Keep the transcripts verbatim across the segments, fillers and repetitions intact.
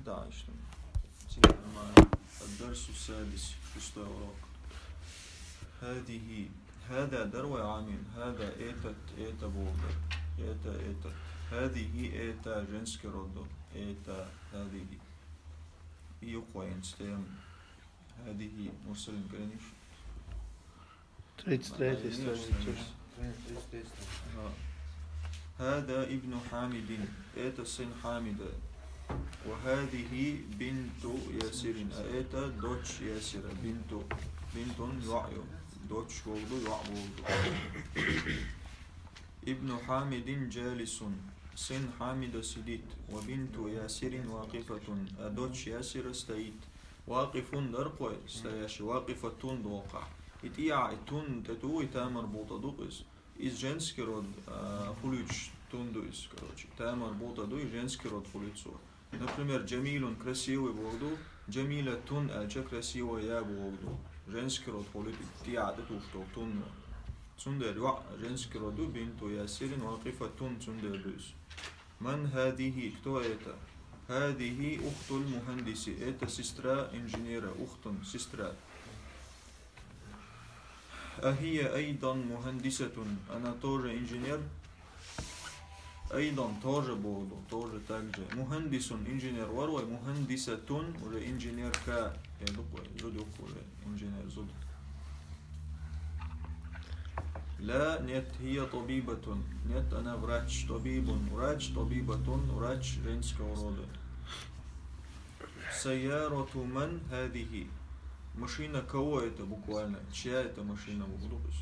Да, что? Всё нормально. الدرس السادس, шестой урок. هذه, هذا дар вай Ӏамил, هذا этот, это болду, это этот. هذه, это женский род, это هذه. И юкъе инстем. هذه, Мурсалин, граниш. Тридцать третья страница. Ага. هذا ابن حامد, это сын Хамида. وهذه بنت ياسر, а это дочь Ясира, بنت. بنت, йоӀ ю. Дочь болду, йоӀ болду. ابن حامد جالس, сын Хамида сидит. وبنت ياسر واقفة, а дочь Ясира стоит. واقف дар кхой, стоящий, واقفة долу къа. И тӀехьа и тун тӀе ту, и тамар болу тӀе ду-кх иза. Иза женский род, а, хуьлуьйтуш тун ду иза, короче. Тамар болу тӀе ду, и женский род хуьлуьйту цо. Например, جميل красивый бохург ду, جميلة аьлча красивая бохург ду. Женский род хуьлуьйту, тӀехьа тӀе тухуш долу тун ду. Цундела йоӀ женский род ду, بنت ياسر واقفة, цундела ду иза. من هذه, кто это? هذه أخت المهندس, это сестра инженера, أخت, сестра. أهي أيضا مهندسة, она тоже инженер? أيضا тоже болу, тоже так же. مهندس инженер вара вай, مهندسة уже инженерка, я дукъ вай, зуда юкъ уже. Инженер зуда. لا, нет, هي طبيبة. Нет, она врач. طبيب, врач, طبيبة, врач женского рода. سيارة من هذه? Машина кого это буквально? Чья это машина, буквально?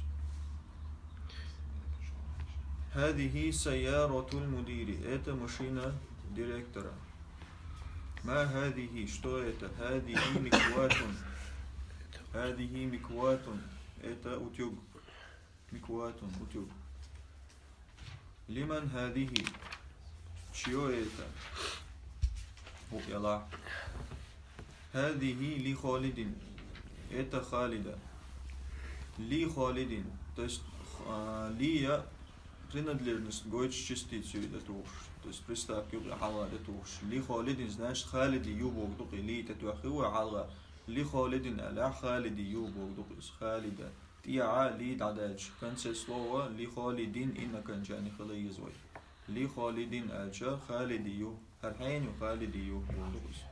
هذه سيارة المدير. Это машина директора. ما هذه, что это? هذه مكواة. هذه مكواة. Это утюг. مكواة, утюг. لمن هذه? Чьё это? هذه لخالد. Это Халида. لخالد. То есть, а, ли я принадлежность гойтуш частицу тӀе тухуш. То есть приставка юкъе хьалха тӀе тухуш. لخالد, значит, Халида ю бохург ду-кх, ли тӀе тоьхна вай хьалха. لخالد аьлча, Халида ю бохург ду-кх иза. Халида. ТӀехьа ли дӀадаьлча, в конце слова لخالد ин окончание хила еза вай. لخالد аьлча, Халида ю. ХӀара хьенан ю? Халида ю бохург ду иза.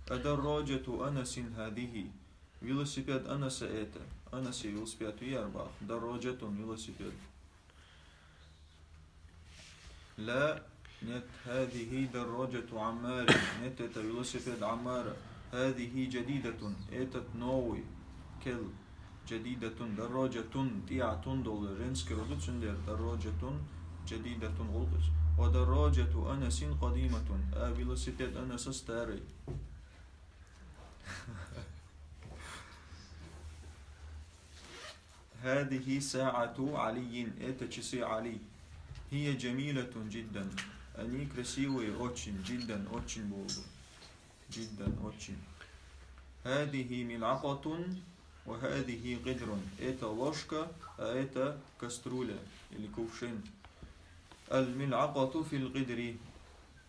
أدراجة أنس هذه? Велосипед Анаса это? Анаса велосипед ву яра боху? دراجة велосипед. لا, нет, هذه دراجة عمار. Нет, это велосипед Аммара. هذه جديدة. Этот новый. Кел. جديدة, دراجة, тӀехьа тун долу женский род ду, цундела دراجة جديدة гӀуллакх иза. ودراجة أنس قديمة. А велосипед Анаса старый. هذه ساعة علي. Это часы Али. هي جميلة جدا. Они красивые очень, جدا, очень болу. جدا, очень. هذه ملعقة وهذه قدر. Это ложка, а это кастрюля или кувшин. الملعقة في القدر.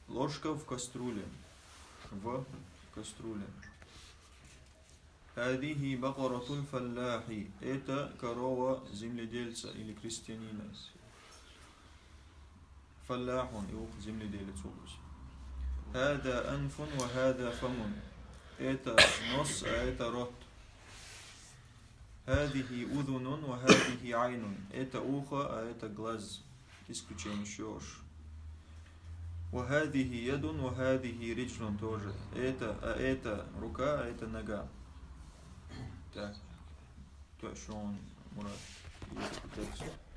Ложка в кастрюле. В кастрюле. هذه بقرة الفلاح. Это корова земледельца или крестьянина. فلاح, и укх земледелец ву иза. هذا أنف وهذا فم. Это нос, а это рот. هذه أذن وهذه عين. Это ухо, а это глаз. Исключение ещё ж. وهذه يد وهذه رجل тоже. Это, а это рука, а это нога. Так. Тоьшон, Мурат. Есть текст.